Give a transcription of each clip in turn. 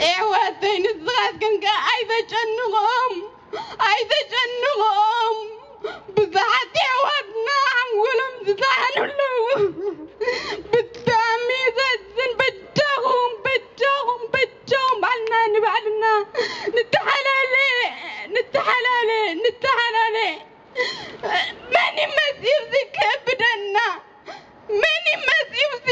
ኣሕዋተይ ንስኻትክን ከ ኣይተጨንቕኦም፣ ኣይተጨንቕኦም። ብዙሓት ኣሕዋትና ሓንጎሎም ዝሰሓኑ ኣለዉ። ብጣዕሚ የዛዝን። በጃኹም በጃኹም በጃኹም ባዕልና ንባዕልና ንተሓላለ፣ ንተሓላለ፣ ንተሓላለ። መን ይመጽእ እዚ ከብደና? መን ይመጽእ እዚ?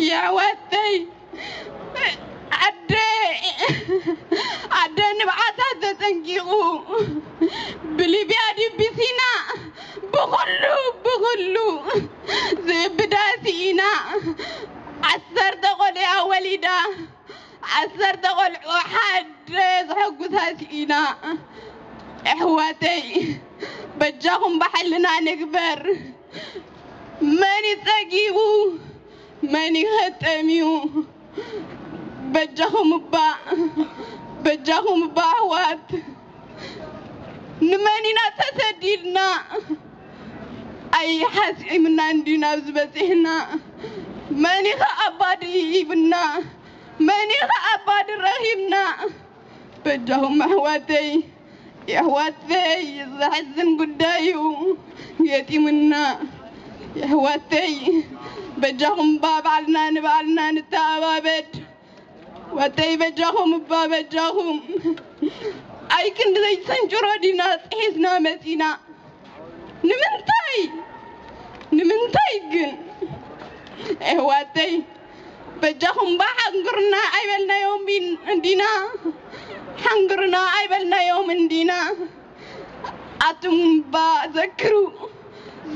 የሕዋተይ ኣደ ኣደ ንብዓታ ተጸንቂቑ ብሊብያ ድዩ ብሲና ብኹሉ ብኹሉ ዝእብዳ ስኢና ዓሰርተ ቆልያ ወሊዳ ዓሰርተ ቆልዑ ሓደ ዘሐጉሳ ስኢና። ኣሕዋተይ በጃኹም ባሕልና ንግበር። መን እዩ ጸጊቡ? መን እዩ ከጠምዩ? በጃኹም እባ በጃኹም እባ ኣሕዋት ንመን ኢና ተሰዲድና? ኣይሓሲምና እንድዩ ናብዚ በጺሕና። መን እዩ ከ ኣባዲ ሂብና? መን እዩ ከ ኣባዲ ረኺብና? በጃኹም ኣሕዋተይ የሕዋተይ ዘሕዝን ጉዳይ እዩ ገጢሙና። የሕዋተይ በጃኹም እባ ባዕልና ንባዕልና ንተኣባበድ። ወተይ በጃኹም እባ በጃኹም። ኣይ ክንዲ ዘይሰንጭሮ ዲና ጽሒፍና መጺና። ንምንታይ? ንምንታይ ግን? ኣሕዋተይ በጃኹም እባ ሓንግሩና ኣይበልናዮም እንዲና። ሓንግሩና ኣይበልናዮም እንዲና። ኣቱም እባ ዘክሩ፣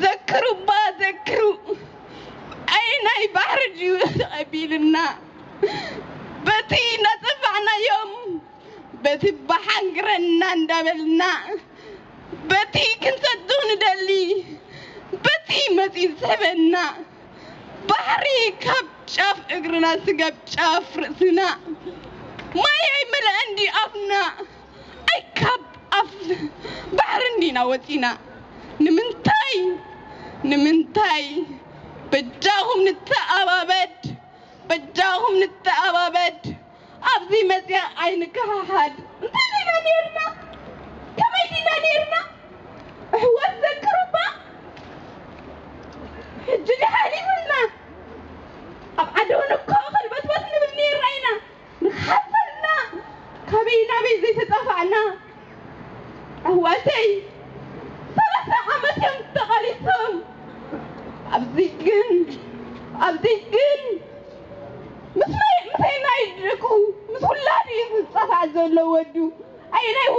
ዘክሩ እባ ዘክሩ። ኣይ ናይ ባሕሪ ድዩ ተቐቢልና? በቲ እናጸፋዕናዮም በቲ ባሓንግረና እንዳበልና በቲ ክንሰዱ ንደሊ በቲ መፂኡ ዝስሕበና ባሕሪ ካብ ጫፍ እግርና ስጋብ ጫፍ ርእስና ማይ ኣይመልአን ድዩ ኣፍና ኣይ ካብ ኣፍ ባሕሪ እንዲና ወፂና ንምንታይ ንምንታይ በጃኹም ንተኣባበድ በጃኹም ንተኣባበድ ኣብዚ መፅያ ኣይንከሓሓድ እንታይ ዲና ነይርና ከመይ ዲና ነይርና ኣሕዋት ዘክሩባ ሕጂ ድሓሊፍና ኣብ ዓደውን እኮ ኸልበትበት ንብል ነይርና ኢና ንሓሰብና ካበይ ናበይ ዘይተጣፋዕና ኣሕዋተይ ሰላሳ ዓመት እዮም ተቓሊሶም ኣብዚ ግን ኣብዚ ግን ምስ ናይ ምስ ናይ ደቁ ምስ ውላዱ እዩ ዝጻፋዕ ዘሎ ወዱ ኣየናይ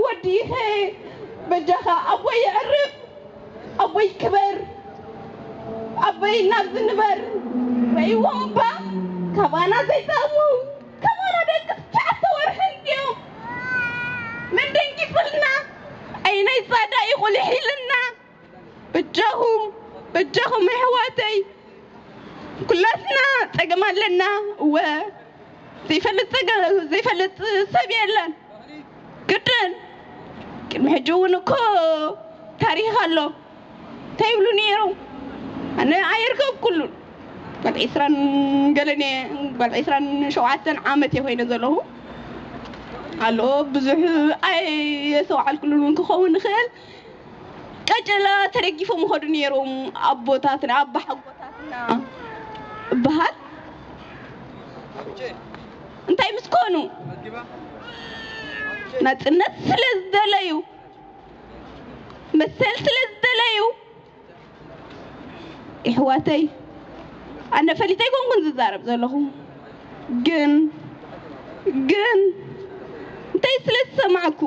ወዲ ኢኸ በጃኻ ኣቦይ የዕርፍ ኣቦይ ክበር ኣቦይ እናብዚ ንበር ረእይዎም እባ ካባና ዘይጠቕሙ ከማና ደቂ ትሽዓተ ወርሒ እንድዮም መን ደንጊጽልና ኣየናይ ጻዳ ይቑልሕ ኢልና በጃኹም በጃኹም ኣሕዋተይ ኩላትና ጸገም ኣለና እወ ዘይፈልጥ ጸገም ዘይፈልጥ ሰብ የለን ግድን ቅድሚ ሕጂ እውን እኮ ታሪኽ ኣሎ እንታይ ይብሉ ነይሮም ኣነ ኣይርከብኩሉን ጓል ዒስራን ገለን እየ ጓል ዒስራን ሸውዓተን ዓመት እየ ኮይነ ዘለኹ ኣሎ ብዙሕ ኣየስተውዓልኩሉን እውን ክኸውን ይኽእል ቀጨላ ተደጊፎም ይኸዱ ነይሮም ኣቦታትና ኣባሓጎታትና እበሃል እንታይ ምስ ኮኑ ናፅነት ስለ ዝደለዩ መሰል ስለ ዝደለዩ ይሕዋተይ ኣነ ፈሊጠ ኣይኮንኩን ዝዛረብ ዘለኹ ግን ግን እንታይ ስለ ዝሰማዕኩ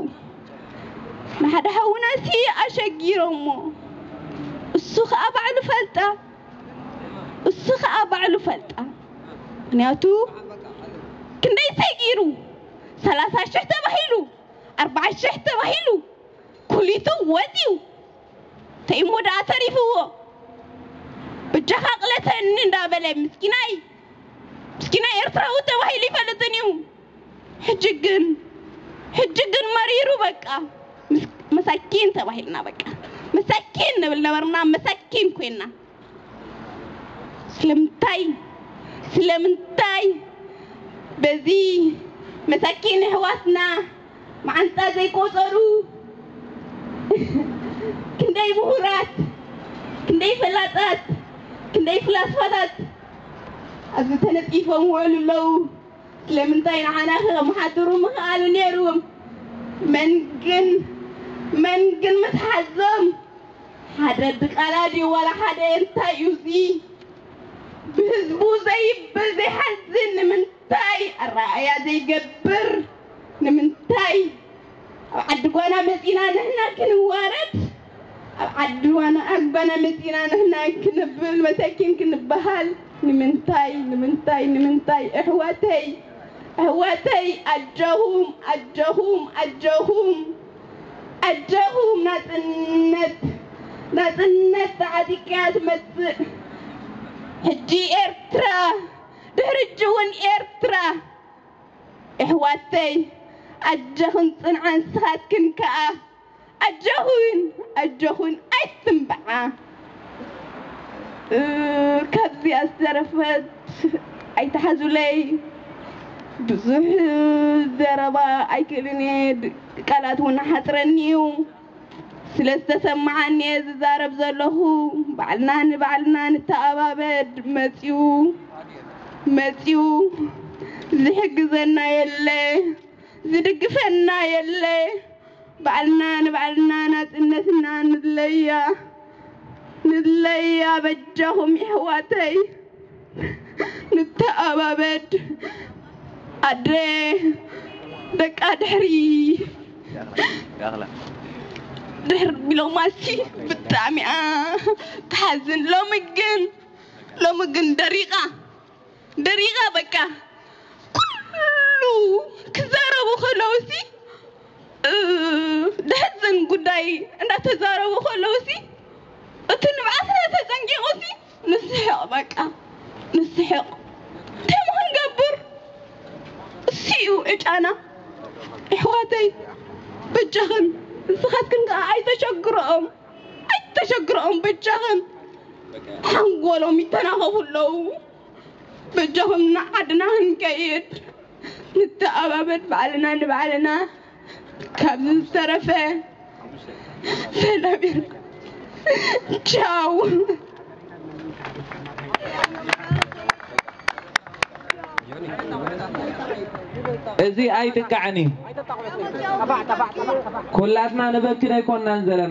ንሓደ ሓውናሲ ኣሸጊሮሞ እሱ ከዓ ባዕሉ ፈልጣ እሱ ከዓ ባዕሉ ፈልጣ ምክንያቱ ክንደይ ሰጊሩ ሰላሳ ሽሕ ተባሂሉ ኣርባዓ ሽሕ ተባሂሉ ኩሊቱ ወፂኡ ተይሞ ደኣ ተሪፍዎ በጃኻ ቅለተኒ እንዳበለ ምስኪናይ ምስኪናይ ኤርትራዊ ተባሂሉ ይፈልጥን እዩ ሕጂ ግን ሕጂ ግን መሪሩ በቃ መሳኪን ተባሂልና በቃ መሳኪን ንብል ነበርና መሳኪን ኮይና ስለምንታይ ስለምንታይ በዚ መሳኪን ኣሕዋትና መዓንጣ ዘይቆጸሩ ክንደይ ምሁራት፣ ክንደይ ፈላጣት፣ ክንደይ ፍላስፋታት ኣብዚ ተነጢፎም ይውዕሉ ኣለዉ። ስለምንታይ ንዓና ከመሓድሩ ምኽኣሉ ነይርዎም? መን ግን መን ግን ምትሓዞም? ሓደ ድቃላ ድዩ ዋላ ሓደ እንታይ እዩ እዚ? ብህዝቡ ዘይብል ዘይሓዝን ንምንታይ ኣረኣእያ ዘይገብር? ንምንታይ ኣብ ዓዲ ጓና መፂና ንሕና ክንዋረድ? ኣብ ዓዲ ጓና ኣጓና መፂና ንሕና ክንብል መተኪን ክንበሃል ንምንታይ? ንምንታይ? ንምንታይ? ኣሕዋተይ ኣሕዋተይ ኣጆኹም ኣጆኹም ኣጆኹም ኣጆኹም ናፅነት ናፅነት ተዓጢቃ ትመፅእ ሕጂ ኤርትራ ድሕሪ ሕጂ እውን ኤርትራ ኣሕዋተይ ኣጆኽን ፅንዓ ንስኻትክን ከዓ ኣጆኹን ኣጆኹን ኣይትንብዓ። ካብዚኣ ዝተረፈት ኣይትሓዙለይ ብዙሕ ዘረባ ኣይክእልን እየ። ቃላት እውን ሓፅረኒ እዩ። ስለ ዝተሰማዓኒ እየ ዝዛረብ ዘለኹ። ባዕልና ንባዕልና ንተኣባበድ። መፅዩ መፅዩ ዝሕግዘና የለ፣ ዝድግፈና የለ። ባዕልና ንባዕልና ናፅነትና ንድለያ ንድለያ። በጃኹም የሕዋተይ ንተኣባበድ። ኣደ ደቃ ድሕሪ ድሕር ቢሎማሲ ብጣዕሚ እያ ትሓዝን። ሎሚ ግን ሎሚ ግን ደሪቓ ደሪቓ በቃ ኩሉ ክዛረቡ ከለውሲ ደሕዝን ጉዳይ እንዳተዛረቡ ከለውሲ እቲ ንብዓትና ተፀንቂቑሲ ንስሕቕ በቃ ንስሕቕ። እንታይ ሞ ክንገብር? እሱ እዩ ዕጫና። ኣሕዋተይ በጃኽን ንስኻትክን ከዓ ኣይተሸግረኦም ኣይተሸግረኦም በጃኽን። ሓንጎሎም ይተናኸፉ ኣለዉ። በጃኹም ንዓድና ክንከይድ ንተኣባበድ ባዕልና ንባዕልና። ካብዚ ዝተረፈ ሰላም ይርካ። ቻው። እዚ ኣይጥቃዕን እዩ። ኩላትና ንበኪ ዘይኮንናን ዘለና።